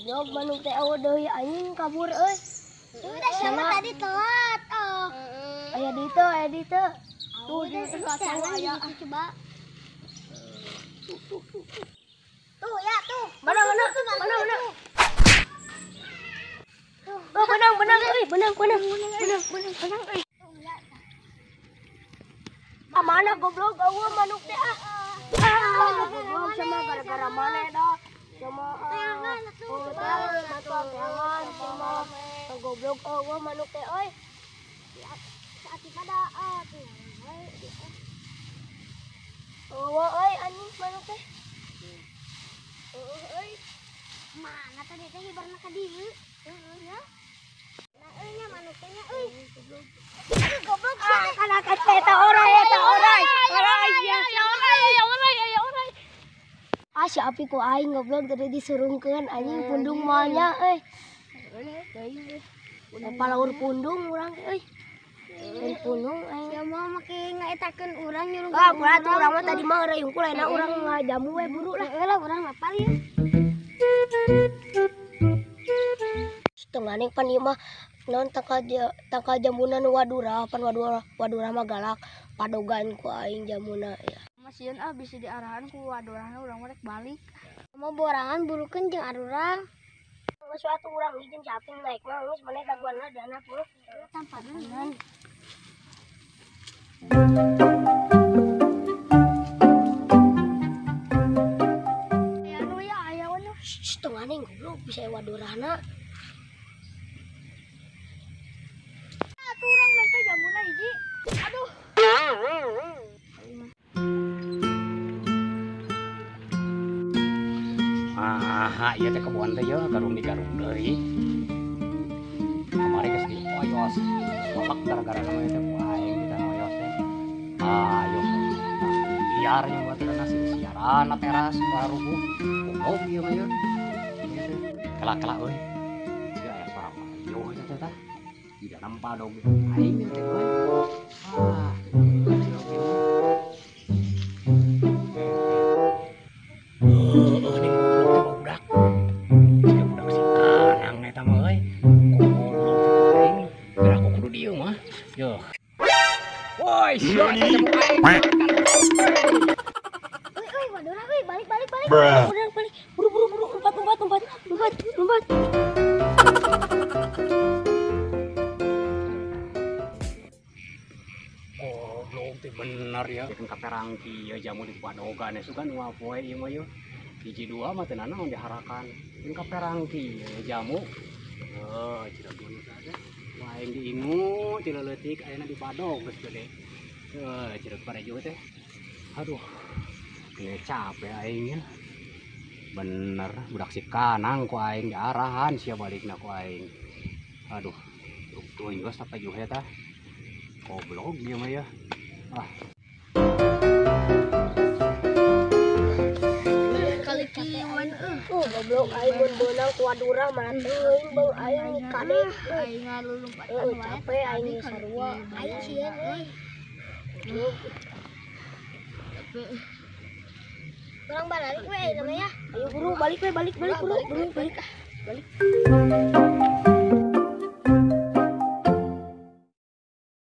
Goblok manuk teh eueuh deui anjing kabur euy. Udah siapa tadi telat. Oh. Aya ditu, aya ditu. Tuh di aya coba. Tuh ya tuh. Mana mana? Mana mana? Oh, benang benang euy, benang benang. Benang benang benang euy. Ah mana goblok eueuh manuk teh ah. Ah, goblok sama gara-gara mana dah. Sama teangan atuh. Oh, teangan sama goblok eueuh manuk teh euy. Saat pada tuh. Eueuh euy anjing manuk teh. Eueuh euy. Mana tadi teh hibarna ka dieu? Heueuh nya. Nah euy nya manuk teh nya euy. Goblok sia kana ka eta oray eta oray. Oray sia. Oray oray oray oray. Ah si api ku aing goblok tadi disurungkeun anjing pundung moal nya euy. Palaur pundung urang euy. Lain pundung aing. Ya mau make ngaetakeun urang nyurung. Ah, pola tuh urang mah tadi mah heureuy hungkul ayeuna urang ngajamu we buru lah. Heeh lah urang lapar ieu. Setengah pan ieu mah naon tangkal jambuna nu wadura, pan wadura wadura mah galak padogan ku aing jamuna ya. Masieun ah bisa diarahan ku wadurahna urang mah rek balik. Mau borangan burukeun jeung arurang. Geus atuh urang hiji caping naik mah geus maneh daguanna diana tuh. Tampanan. Aya nu ya aya nu. Shh, tong aneh goblok bisa wadurahna. Atuh urang minta jambuna hiji. Aduh. Ah, iya teh kebon teh ya garung digarung deui. Kamari geus dioyos. Bapak gara-gara namanya teh ku aing kita ngoyos teh. Ayo. Liar yang buat nasi siaran teras barubuh. Goblok ieu mah ya. Kelak-kelak euy. Siga aya suara payoh eta teh tah. Tidak nampak dong aing teh euy. Ah. Woi, sia eta jamu aing. Euy euy wadurah euy balik balik balik. Balik balik. Buru buru buru lompat lompat lompat lompat lompat. Goblok teh bener ya. Kan kaperang kieu jamu di padogan sugan moal poe ieu mah yeuh. Hiji dua mah teu nanaon diharakan. Kan kaperang kieu jamu. Heuh, cirebon saja. Wah, aing diingu ti leutik ayeuna di badog geus gede. Heuh, cireg parejo teh. Aduh. Ini capek aing ya. Bener budak si kanang ku aing diarahan sia balikna ku aing. Aduh, teuing geus sampai juhe tah. Goblok ieu mah ya. Ah. Kali kieuan euy. Goblok aing mun beunang ku wadurah mah teuing beung aing kade. Aing ngalulumpatan wae. Capek aing sarua. Aing sieun euy. Goblok. Urang balik we namanya. Ayo buru balik we balik balik buru buru balik. Balik.